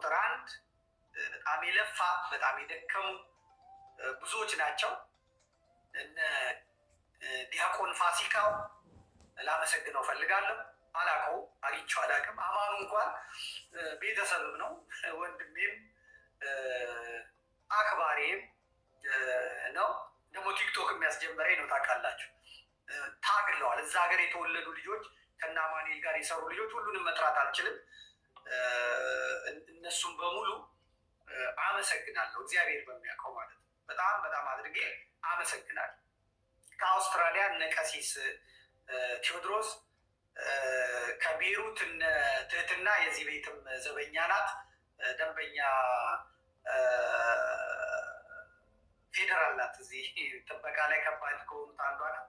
ቁጥር አንድ በጣም የለፋ፣ በጣም የደከሙ ብዙዎች ናቸው። እነ ዲያቆን ፋሲካው ላመሰግነው ፈልጋለሁ። አላውቀውም፣ አግኝቼው አላውቅም። አማኑ እንኳን ቤተሰብም ነው፣ ወንድሜም አክባሪም ነው። ደግሞ ቲክቶክ የሚያስጀመረኝ ነው። ታውቃላችሁ፣ ታግለዋል። እዛ ሀገር የተወለዱ ልጆች ከነ አማኑኤል ጋር የሰሩ ልጆች ሁሉንም መጥራት አልችልም። እነሱም በሙሉ አመሰግናለሁ። እግዚአብሔር በሚያውቀው ማለት ነው። በጣም በጣም አድርጌ አመሰግናለሁ። ከአውስትራሊያ እነ ቀሲስ ቴዎድሮስ፣ ከቤሩት እነ ትህትና የዚህ ቤትም ዘበኛ ናት፣ ደንበኛ ፌዴራል ናት። እዚህ ጥበቃ ላይ ከባድ ከሆኑት አንዷ ናት።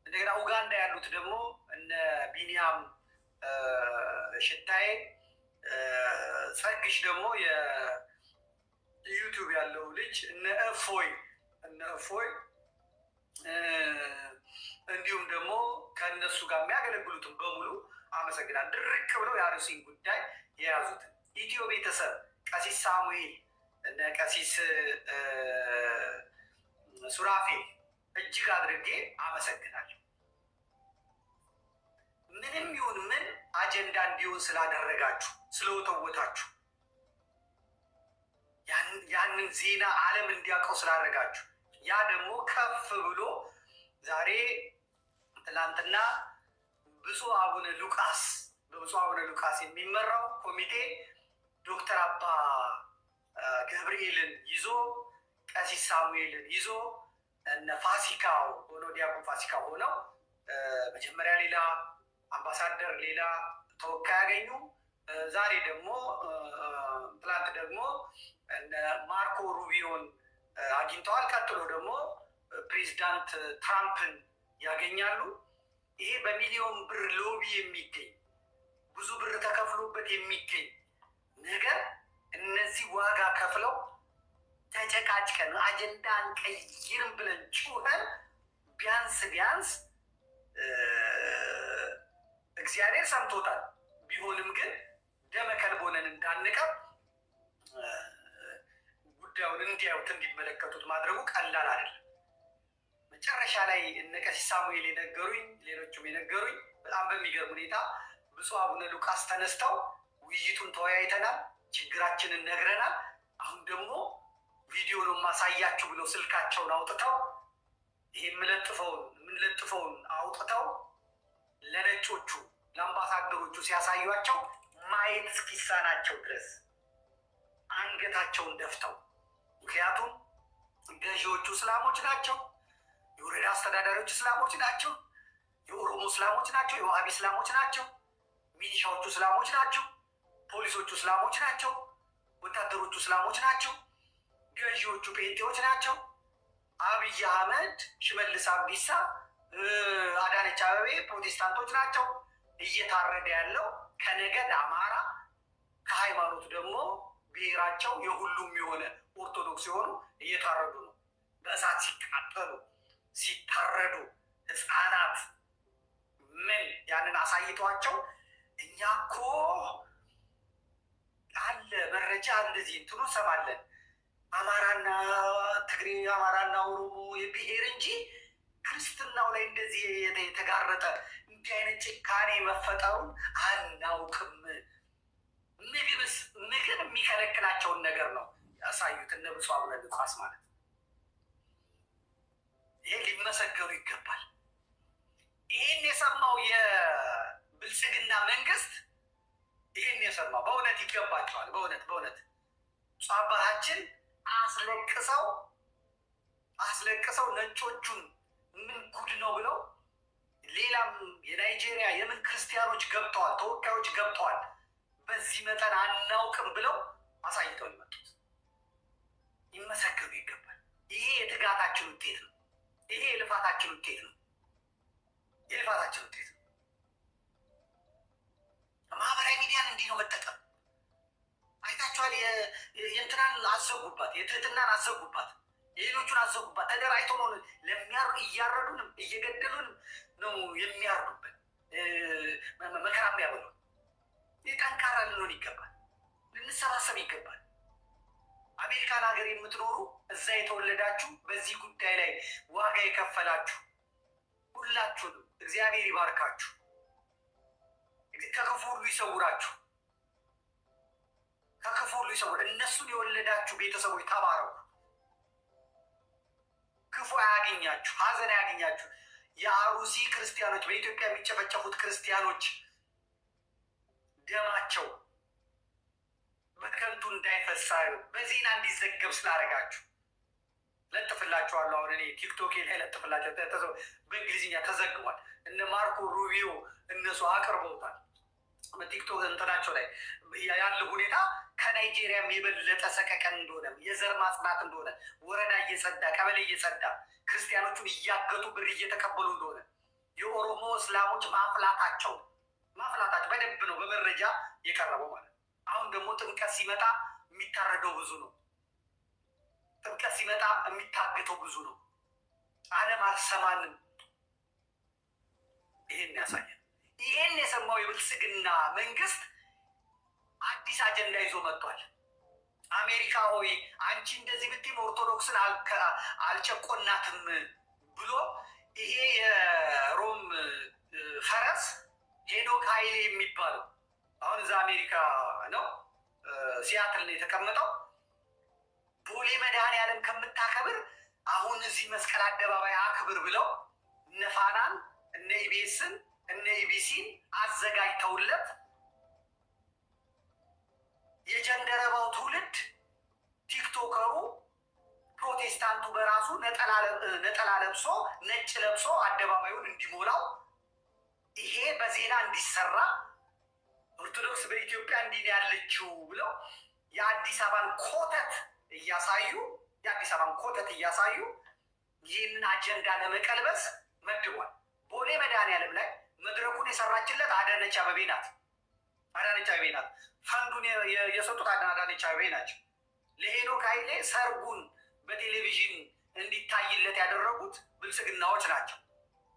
እንደገና ኡጋንዳ ያሉት ደግሞ እነ ቢኒያም ሽታዬ፣ ጸግሽ ደግሞ የዩቱብ ያለው ልጅ፣ እነ እፎይ እንዲሁም ደግሞ ከእነሱ ጋር የሚያገለግሉትን በሙሉ አመሰግናል። ድርቅ ብለው የአሩሲን ጉዳይ የያዙትን ኢትዮ ቤተሰብ፣ ቀሲስ ሳሙኤል፣ እነ ቀሲስ ሱራፌል እጅግ አድርጌ አመሰግናለሁ። ምንም ይሁን ምን አጀንዳ እንዲሆን ስላደረጋችሁ፣ ስለወተወታችሁ፣ ያንን ዜና ዓለም እንዲያውቀው ስላደረጋችሁ፣ ያ ደግሞ ከፍ ብሎ ዛሬ ትላንትና ብፁዕ አቡነ ሉቃስ፣ በብፁዕ አቡነ ሉቃስ የሚመራው ኮሚቴ ዶክተር አባ ገብርኤልን ይዞ፣ ቀሲስ ሳሙኤልን ይዞ፣ እነ ፋሲካው ሆኖ፣ ዲያቆን ፋሲካው ሆነው መጀመሪያ ሌላ አምባሳደር፣ ሌላ ተወካይ ያገኙ። ዛሬ ደግሞ፣ ትላንት ደግሞ እነ ማርኮ ሩቢዮን አግኝተዋል። ቀጥሎ ደግሞ ፕሬዚዳንት ትራምፕን ያገኛሉ። ይሄ በሚሊዮን ብር lobby የሚገኝ፣ ብዙ ብር ተከፍሎበት የሚገኝ ነገር እነዚህ ዋጋ ከፍለው፣ ተጨቃጭቀን አጀንዳ አንቀይርም ብለን ጩኸን ቢያንስ ቢያንስ እግዚአብሔር ሰምቶታል። ቢሆንም ግን ደመ ከልብ ሆነን እንዳንቀር ጉዳዩን እንዲያዩት፣ እንዲመለከቱት ማድረጉ ቀላል አይደለም። መጨረሻ ላይ እነ ቀሲስ ሳሙኤል የነገሩኝ፣ ሌሎቹም የነገሩኝ፣ በጣም በሚገርም ሁኔታ ብፁዕ አቡነ ሉቃስ ተነስተው ውይይቱን ተወያይተናል፣ ችግራችንን ነግረናል። አሁን ደግሞ ቪዲዮ ነው ማሳያችሁ ብለው ስልካቸውን አውጥተው፣ ይሄ የምንለጥፈውን አውጥተው ለነጮቹ፣ ለአምባሳደሮቹ ሲያሳዩቸው ማየት እስኪሳናቸው ድረስ አንገታቸውን ደፍተው፣ ምክንያቱም ገዢዎቹ እስላሞች ናቸው፣ የወረዳ አስተዳዳሪዎች እስላሞች ናቸው፣ የኦሮሞ እስላሞች ናቸው፣ የዋሃቢ እስላሞች ናቸው፣ ሚሊሻዎቹ እስላሞች ናቸው፣ ፖሊሶቹ እስላሞች ናቸው፣ ወታደሮቹ እስላሞች ናቸው፣ ገዢዎቹ ጴንጤዎች ናቸው። አብይ አህመድ፣ ሽመልስ አብዲሳ፣ አዳነች አበቤ ፕሮቴስታንቶች ናቸው። እየታረደ ያለው ከነገድ አማራ፣ ከሃይማኖት ደግሞ ብሔራቸው የሁሉም የሆነ ኦርቶዶክስ የሆኑ እየታረዱ ነው። በእሳት ሲቃጠሉ፣ ሲታረዱ ህፃናት ምን ያንን አሳይቷቸው እኛ እኮ አለ መረጃ እንደዚህ እንትኑ እንሰማለን። አማራና ትግሬ፣ አማራና ኦሮሞ የብሔር እንጂ ክርስትናው ላይ እንደዚህ የተጋረጠ እንዲህ አይነት ጭካኔ መፈጠሩን አናውቅም። ምግብስ ምግብ የሚከለክላቸውን ነገር ነው ያሳዩት እነ ብፁዕ አቡነ ሉቃስ ማለት ነው። ይሄ ሊመሰገኑ ይገባል። ይህን የሰማው የብልጽግና መንግስት፣ ይህን የሰማው በእውነት ይገባቸዋል። በእውነት በእውነት ብፁዕ አባታችን አስለቅሰው አስለቅሰው ነጮቹን ምን ጉድ ነው ብለው፣ ሌላም የናይጄሪያ የምን ክርስቲያኖች ገብተዋል፣ ተወካዮች ገብተዋል። በዚህ መጠን አናውቅም ብለው አሳይተው የመጡት ሊመሰገኑ ይገባል። ይሄ የትጋታችን ውጤት ነው። ይሄ የልፋታችን ውጤት ነው። የልፋታችን ውጤት ነው። ማህበራዊ ሚዲያን እንዲህ ነው መጠቀም። አይታችኋል። የእንትናን አዘጉባት፣ የትህትናን አዘጉባት፣ የሌሎቹን አዘጉባት። ተደራጅቶ ነው ለሚያር እያረዱንም እየገደሉንም ነው የሚያርዱበት፣ መከራ የሚያበሉ። ጠንካራ ልንሆን ይገባል። ልንሰ ልንሰባሰብ ይገባል። አሜሪካን ሀገር የምትኖሩ፣ እዛ የተወለዳችሁ፣ በዚህ ጉዳይ ላይ ዋጋ የከፈላችሁ ሁላችሁንም እግዚአብሔር ይባርካችሁ፣ ከክፉ ሁሉ ይሰውራችሁ፣ ከክፉ ሁሉ ይሰውር። እነሱን የወለዳችሁ ቤተሰቦች ተባረኩ። ክፉ አያገኛችሁ፣ ሀዘን አያገኛችሁ። የአሩሲ ክርስቲያኖች፣ በኢትዮጵያ የሚጨፈጨፉት ክርስቲያኖች ደማቸው በከንቱ እንዳይፈሳ በዜና እንዲዘገብ ስላደረጋችሁ ለጥፍላችኋለሁ። አሁን እኔ ቲክቶክ ላይ ለጥፍላችሁ፣ በእንግሊዝኛ ተዘግቧል። እነ ማርኮ ሩቢዮ እነሱ አቅርበውታል። በቲክቶክ እንትናቸው ላይ ያለው ሁኔታ ከናይጄሪያም የበለጠ ሰቀቀን እንደሆነ፣ የዘር ማጽዳት እንደሆነ፣ ወረዳ እየጸዳ፣ ቀበሌ እየጸዳ፣ ክርስቲያኖቹን እያገቱ ብር እየተቀበሉ እንደሆነ፣ የኦሮሞ እስላሞች ማፍላታቸው በደንብ ነው በመረጃ የቀረበው ማለት ነው። አሁን ደግሞ ጥምቀት ሲመጣ የሚታረደው ብዙ ነው። ጥምቀት ሲመጣ የሚታገተው ብዙ ነው። ዓለም አልሰማንም። ይሄን ያሳያል። ይሄን የሰማው የብልጽግና መንግስት አዲስ አጀንዳ ይዞ መጥቷል። አሜሪካ ሆይ፣ አንቺ እንደዚህ ብትይም ኦርቶዶክስን አልጨቆናትም ብሎ ይሄ የሮም ፈረስ ሄኖክ ኃይሌ የሚባለው አሁን እዛ አሜሪካ ነው፣ ሲያትል ነው የተቀመጠው። ቦሌ መድኃኔዓለም ከምታከብር አሁን እዚህ መስቀል አደባባይ አክብር ብለው እነ ፋናን፣ እነ ኢቢኤስን፣ እነ ኢቢሲን አዘጋጅተውለት የጀንደረባው ትውልድ፣ ቲክቶከሩ፣ ፕሮቴስታንቱ በራሱ ነጠላ ለብሶ፣ ነጭ ለብሶ አደባባዩን እንዲሞላው፣ ይሄ በዜና እንዲሰራ፣ ኦርቶዶክስ በኢትዮጵያ እንዲህ ያለችው ብለው የአዲስ አበባን ኮተት እያሳዩ ይህንን አጀንዳ ለመቀልበስ መድቧል። ቦሌ መድኃኔዓለም ላይ መድረኩን የሰራችለት አዳነች አበቤ ናት። አዳነች አበቤ ናት። ፈንዱን የሰጡት አዳነች አበቤ ናቸው። ለሄኖክ ኃይሌ ሰርጉን በቴሌቪዥን እንዲታይለት ያደረጉት ብልጽግናዎች ናቸው።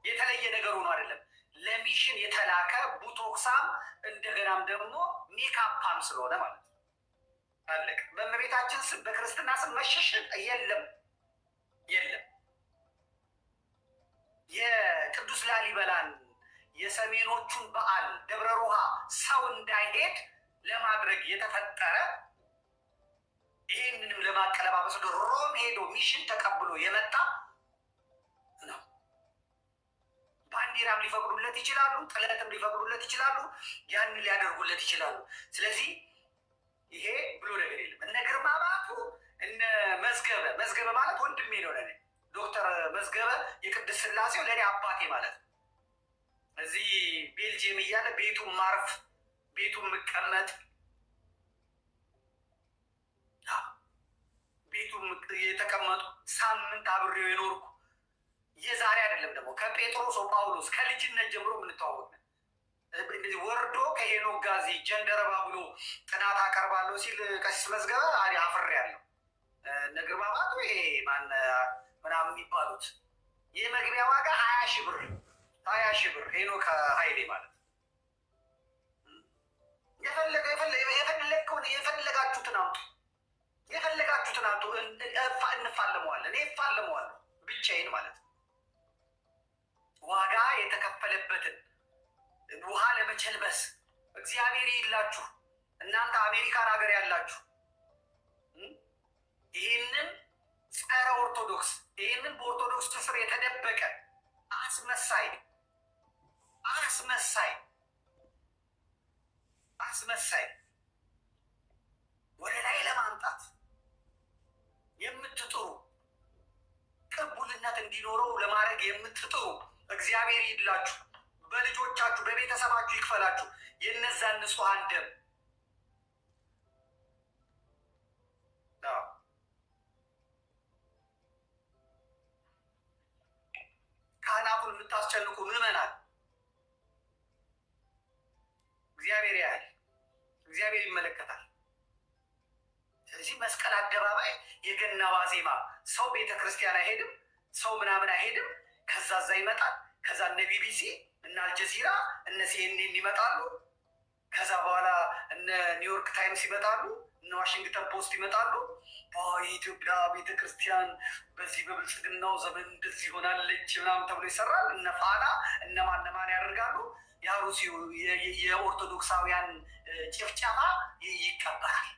የተለየ ነገር ሆኖ አይደለም። ለ mission የተላከ ቡቶክሳም እንደገናም ደግሞ ሜካፓም ስለሆነ ማለት ነው። አለቀ። በእመቤታችን ስም፣ በክርስትና ስም መሸሸግ የለም፣ የለም። የቅዱስ ላሊበላን የሰሜኖቹን በዓል ደብረ ሮሃ ሰው እንዳይሄድ ለማድረግ የተፈጠረ፣ ይህንንም ለማቀለባበስ ሮም ሄዶ mission ተቀብሎ የመጣ ነው። ባንዲራም ሊፈቅዱለት ይችላሉ፣ ጥለትም ሊፈቅዱለት ይችላሉ፣ ያንን ሊያደርጉለት ይችላሉ። ስለዚህ ይሄ ብሎ ነገር የለም። እነ ግርማ ባቱ፣ እነ መዝገበ፣ መዝገበ ማለት ወንድሜ ነው ለኔ። ዶክተር መዝገበ የቅድስት ስላሴው ለእኔ አባቴ ማለት ነው። እዚህ ቤልጅየም እያለ ቤቱ ማርፍ፣ ቤቱ የምቀመጥ፣ ቤቱ የተቀመጡ፣ ሳምንት አብሬው የኖርኩ፣ የዛሬ አይደለም ደግሞ፣ ከጴጥሮስ ጳውሎስ ከልጅነት ጀምሮ የምንተዋወቅ፣ እንደዚህ ወርዶ ከሄኖክ ጋር እዚህ ጀንደረባ ብሎ ጥናት አቀርባለሁ ሲል ቀሲስ መዝገበ አፍሬያለሁ። እነ ግርማ ባቱ፣ ይሄ ማን ምናምን የሚባሉት የመግቢያ ዋጋ 20,000 ብር፣ 20,000 ብር። ሄኖክ ኃይሌ ማለት የፈለገውን፣ የፈለጋችሁትን አምጡ፣ የፈለጋችሁትን አምጡ፣ እንፋለመዋለን። እኔ እፋለመዋለሁ ብቻዬን ማለት ነው። ዋጋ የተከፈለበትን ውሃ ለመቸልበስ እግዚአብሔር ይላችሁ። እናንተ አሜሪካን ሀገር ያላችሁ ይህንን ጸረ ኦርቶዶክስ፣ ይህንን በኦርቶዶክስ ስር የተደበቀ አስመሳይ አስመሳይ አስመሳይ ወደ ላይ ለማምጣት የምትጥሩ፣ ቅቡልነት እንዲኖረው ለማድረግ የምትጥሩ እግዚአብሔር ይድላችሁ፣ በልጆቻችሁ፣ በቤተሰባችሁ ይክፈላችሁ። የነዛን ንጹሐን ደም። ካህናቱን የምታስጨንቁ ምዕመናን እግዚአብሔር ያያል፣ እግዚአብሔር ይመለከታል። ስለዚህ መስቀል አደባባይ የገና ዋዜማ ሰው ቤተ ክርስቲያን አይሄድም፣ ሰው ምናምን አይሄድም። ከዛ እዛ ይመጣል። ከዛ እነ ቢቢሲ፣ እነ አልጀዚራ፣ እነ ሲኤንኤን ይመጣሉ። ከዛ በኋላ እነ ኒውዮርክ ታይምስ ይመጣሉ። እነ ዋሽንግተን ፖስት ይመጣሉ። የኢትዮጵያ ቤተክርስቲያን በዚህ በብልጽግናው ዘመን እንደዚህ ሆናለች ምናምን ተብሎ ይሰራል። እነ ፋና እነማን እነማን ያደርጋሉ። የሩሲ የኦርቶዶክሳውያን ጭፍጨፋ ይቀበራል።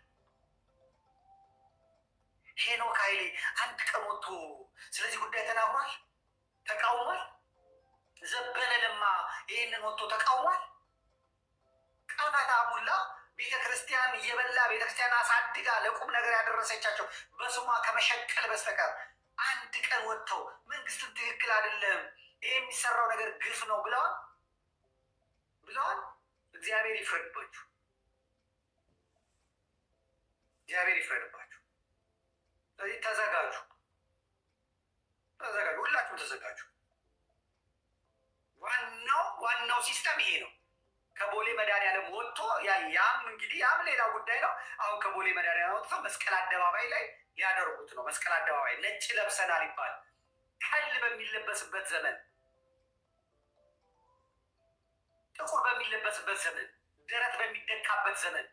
ሄኖክ ኃይሌ አንድ ቀን ወጥቶ ስለዚህ ጉዳይ ተናግሯል፣ ተቃውሟል። ዘበነ ለማ ይህንን ወጥቶ ተቃውሟል። ቀፈታ ሙላ ቤተ ክርስቲያን እየበላ ቤተ ክርስቲያን አሳድጋ ለቁም ነገር ያደረሰቻቸው በስሟ ከመሸቀል በስተቀር አንድ ቀን ወጥተው መንግስትን ትክክል አይደለም፣ ይህ የሚሰራው ነገር ግፍ ነው ብለዋል ብለዋል። እግዚአብሔር ይፍረድባችሁ፣ እግዚአብሔር ይፍረድባችሁ። ስለዚህ ተዘጋጁ፣ ተዘጋጁ፣ ሁላችሁም ተዘጋጁ። ዋናው ዋናው system ይሄ ነው። ከቦሌ መድኃኒዓለም ወጥቶ ያም እንግዲህ ያም ሌላ ጉዳይ ነው። አሁን ከቦሌ መድኃኒዓለም ወጥቶ መስቀል አደባባይ ላይ ሊያደርጉት ነው። መስቀል አደባባይ ነጭ ለብሰናል ይባል ከል በሚለበስበት ዘመን፣ ጥቁር በሚለበስበት ዘመን፣ ደረት በሚደካበት ዘመን፣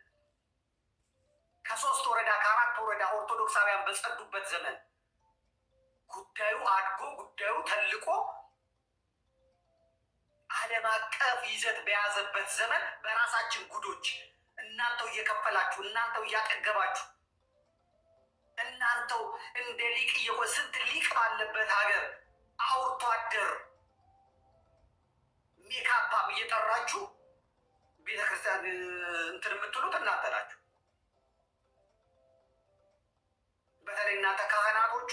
ከሶስት ወረዳ ከአራት ወረዳ ኦርቶዶክሳውያን በጸዱበት ዘመን ጉዳዩ አድጎ ጉዳዩ ተልቆ ዓለም አቀፍ ይዘት በያዘበት ዘመን በራሳችን ጉዶች እናንተው እየከፈላችሁ፣ እናንተው እያጠገባችሁ፣ እናንተው እንደ ሊቅ ስንት ሊቅ ባለበት ሀገር አውርቶ አደር ሜካፓም እየጠራችሁ ቤተክርስቲያን እንትን የምትሉት እናንተ ናችሁ። በተለይ እናንተ ካህናቶቹ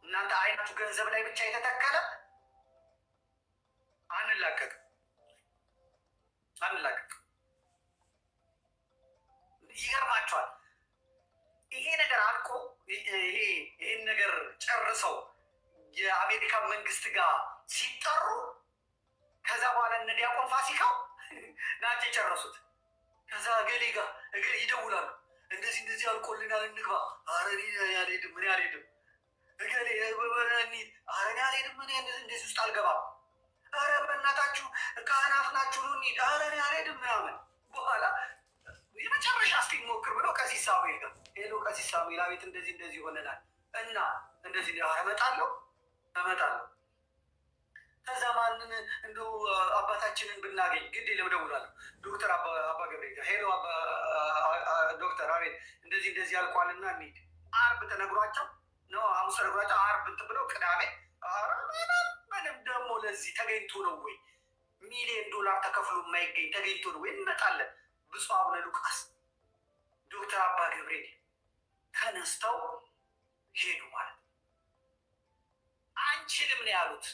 እናንተ አይናችሁ ገንዘብ ላይ ብቻ የተተከለ አንላቀቅም አንላቀቅም። ይገርማቸዋል። ይሄ ነገር አልቆ ይሄን ነገር ጨርሰው የአሜሪካ መንግስት ጋር ሲጠሩ ከዛ በኋላ እነ ዲያቆን ፋሲካው ናቸው የጨረሱት። ከዛ እገሌ ጋር እገሌ ይደውላሉ። እንደዚህ እንደዚህ አልቆልናል እንግባ። ኧረ እኔ አልሄድም፣ እኔ አልሄድም፣ እገሌ ኧረ እኔ አልሄድም፣ እኔ እንደዚህ ውስጥ አልገባም። ኧረ በእናታችሁ ካህናት ናችሁ ኑ እንሂድ። ኧረ እኔ አልሄድም ምናምን። በኋላ የመጨረሻ እስኪ ሞክር ብለው ቀሲስ ሳሙኤል ጋር hello፣ ቀሲስ ሳሙኤል አቤት፣ እንደዚህ እንደዚህ ሆነናል እና እንደዚህ ኧረ እመጣለሁ እመጣለሁ። ከዛ ማንን እንደው አባታችንን ብናገኝ ግድ የለም እደውላለሁ። ዶክተር አባ ገብሬ ጋር hello ዶክተር አቤት፣ እንደዚህ እንደዚህ አልቋልና እንሂድ። አርብ ተነግሯቸው ነው ሐሙስ ተነግሯቸው አርብ እንትን ብለው ቅዳሜ ምንም ደግሞ ለዚህ ተገኝቶ ነው ወይ $1 ሚሊዮን ተከፍሎ የማይገኝ ተገኝቶ ነው ወይ? እንመጣለን። ብፁዕ አቡነ ሉቃስ ዶክተር አባ ገብርኤል ተነስተው ሄዱ ማለት ነው። አንችልም ነው ያሉት።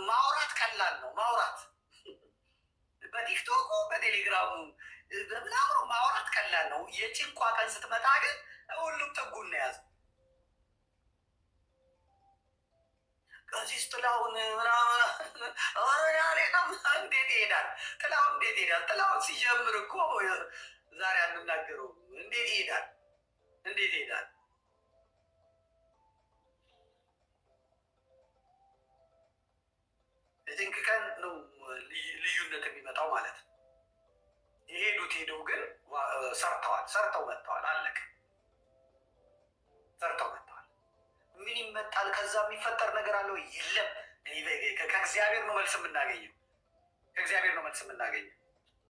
ማውራት ቀላል ነው። ማውራት በቲክቶኩ በቴሌግራሙ በምናምኑ ማውራት ቀላል ነው። የጭንቋ ቀን ስትመጣ ግን ሁሉም ጥጉን ነው የያዘው። ቀሲስ ጥላሁን እንዴት ይሄዳል? ጥላሁን እንዴት ይሄዳል? ጥላሁን ሲጀምር እኮ ዛሬ አንናገረውም። እንዴት ይሄዳል? እንዴት ይሄዳል? የጭንቅ ቀን ነው ልዩነት የሚመጣው ማለት ነው። የሄዱት ሄደው ግን ሰርተዋል፣ ሰርተው መጥተዋል። አለቀ። ሰርተው መጥተዋል። ምን ይመጣል? ከዛ የሚፈጠር ነገር አለው? የለም። ከእግዚአብሔር ነው መልስ የምናገኘው። ከእግዚአብሔር ነው መልስ የምናገኘው።